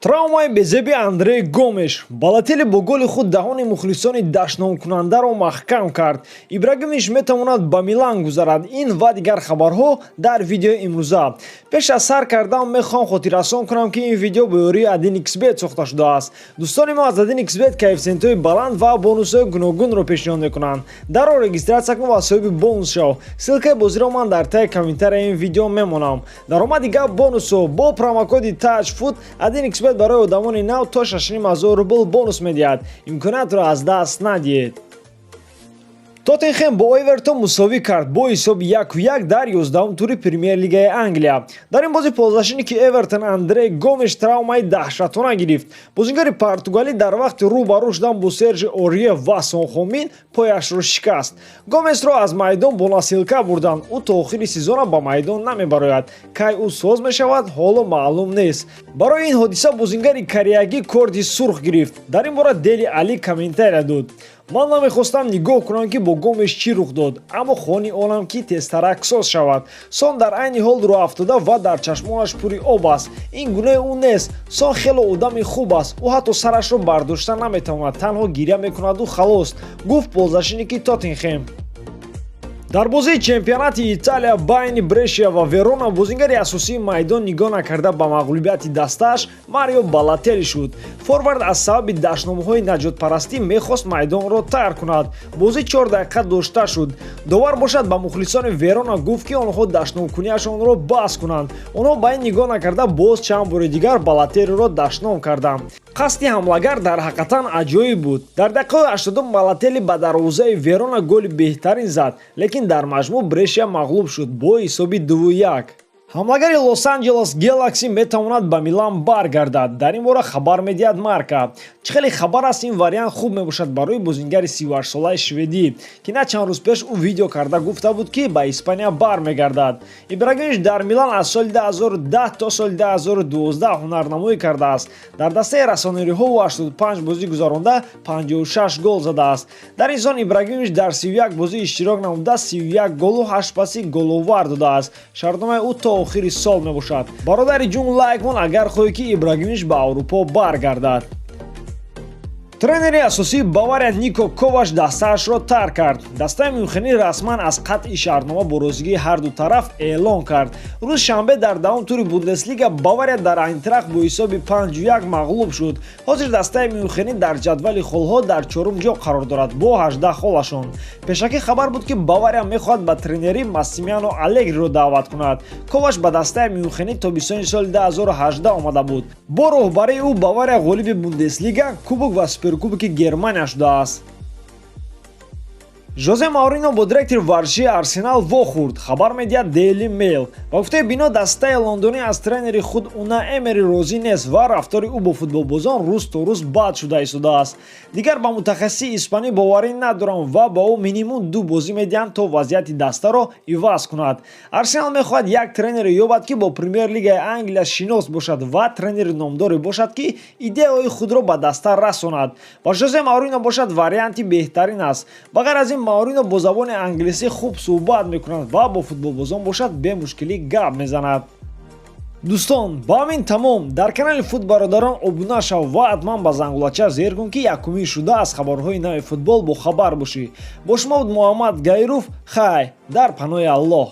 Травмаи безеби Андре Гомеш. Балотелли бо голи худ даҳони мухлисони дашномкунандаро маҳкам кард. Ибрагимович метавонад ба Милан гузарад. Ин ва дигар хабарҳо дар видеои имрӯза. Пеш аз сар кардан мехоҳам хотиррасон кунам, ки ин видео бо ёрии 1xBet сохта шудааст. Дӯстони мо аз 1xBet коэффисиентҳои баланд ва бонусҳои гуногунро пешниҳод мекунанд. Дарро регистрация кун ва соҳиби бонус шав. Ссылкаи бозиро ман дар таи комментарияи ин видео мемонам. Даромади гап бонусҳо: бо промокоди TAJFOOT 1xBet барои одамони нав то 6500 рубл бонус медиҳад. Имкониятро аз даст надиҳед. Тоттенхем бо Эвертон мусовӣ кард бо ҳисоби 1-1 дар 11-ум тури Премер-лигаи Англия. Дар ин бозӣ полузащитники Эвертон Андре Гомеш травмаи даҳшатона гирифт. Бозингари португалӣ дар вақти рӯ ба рӯ шудан бо Сержи Орье ва Сон Хомин пояшро шикаст. Гомесро аз майдон бо носилка бурданд. Ӯ то охири сезона ба майдон намебарояд. Кай ӯ соз мешавад, ҳоло маълум нест. Барои ин ҳодиса бозингари кореягӣ корти сурх гирифт. Дар ин бора Дели Али комментария дод: «Ман намехостам нигоҳ кунам, ки бо Гомеш чӣ рух дод, аммо хоҳони онам, ки тезтарак соз шавад. Сон дар айни ҳол рӯҳафтода ва дар чашмонаш пури об аст. Ин гуноҳи ӯ нест. Сон хело одами хуб аст. Ӯ ҳатто сарашро бардошта наметавонад, танҳо гиря мекунаду халос», гуфт полузащитники Тоттенхем. Дар бозии чемпионати Италия байни Брешия ва Верона бозингари асосии майдон нигоҳ накарда ба мағлубияти дастааш Марио Балотелли шуд. Форвард аз сабаби дашномҳои наҷотпарастӣ мехост майдонро тарк кунад. Бозӣ 4 дақиқа дошта шуд. Довар бошад, ба мухлисони Верона гуфт, ки онҳо дашномкунияшонро бас кунанд. Онҳо ба ин нигоҳ накарда, боз чанд бори дигар Балотеллиро дашном карданд. Қасди ҳамлагар дар ҳақиқатан аҷоиб буд. Дар дақиқаи 80 Балотелли ба дарвозаи Верона голи беҳтарин зад, лекин дар маҷмӯъ Брешия мағлуб шуд бо ҳисоби 2-1. Ҳамлагари Лос-Анҷелес Гелакси метавонад ба Милан баргардад. Дар ин бора хабар медиҳад Марка. Чӣ хеле хабар аст, ин вариант хуб мебошад барои бозингари 38-солаи шведӣ, ки на чанд рӯз пеш ӯ видео карда гуфта буд, ки ба Испания бармегардад. Ибрагимович дар Милан аз соли 2010 то соли 2012 ҳунарнамоӣ кардааст. Дар дастаи россонериҳо ӯ 85 бозӣ гузаронда, 56 гол задааст. Дар ин сон Ибрагимович дар 31 бозӣ иштирок намуда, 31 голу 8 паси головар додааст. Шартномаи ӯ то охири сол мебошад. Бародари ҷун, лайк мон, агар хоҳӣ, ки Ибрагимович ба Аврупо баргардад. Тренери асосии Бавария Нико Коваш дастаашро тарк кард. Дастаи мюнхенӣ расман аз қатъи шартнома бо розигии ҳарду тараф эълон кард. Рӯзи шанбе дар давом тури Бундеслига Бавария дар Айнтрахт бо ҳисоби 5-1 мағлуб шуд. Ҳозир дастаи мюнхенӣ дар ҷадвали холҳо дар чорум ҷо қарор дорад бо 18 холашон. Пешакӣ хабар буд, ки Бавария мехоҳад ба тренерӣ Массимилиано Алегриро даъват кунад. Коваш ба дастаи мюнхенӣ тобистони соли 2018 омада буд. Бо роҳбарии ӯ Бавария ғолиби Бундеслига, кубок ва Суперкубоки Германия шудааст. Жозе Маурино бо директори варзишии Арсенал вохӯрд, хабар медиҳад Дейли Мейл. Ба гуфтаи бино, дастаи лондонӣ аз тренери худ Уна Эмери розӣ нест ва рафтори ӯ бо футболбозон рӯз то рӯз бад шуда истодааст. «Дигар ба мутахассиси испанӣ боварӣ надорам ва ба ӯ минимум ду бозӣ медиҳанд, то вазъияти дастаро иваз кунад. Арсенал мехоҳад як тренере ёбад, ки бо Премер-лигаи Англия шинос бошад ва тренери номдоре бошад, ки идеяҳои худро ба даста расонад, ва Жозе Маурино бошад, варианти беҳтарин аст. Ба ғайр аз ин, Маурино бо забони англисӣ хуб суҳбат мекунад ва бо футболбозон бошад, бемушкилӣ гап мезанад». Дӯстон, ба ҳамин тамом. Дар канали Фут Бародарон обуна шав ва ҳатман ба зангулача зер кун, ки якумин шуда аз хабарҳои нави футбол бохабар бошӣ. Бо шумо буд Муҳаммад Гайруф. Хай, дар паноҳи Аллоҳ.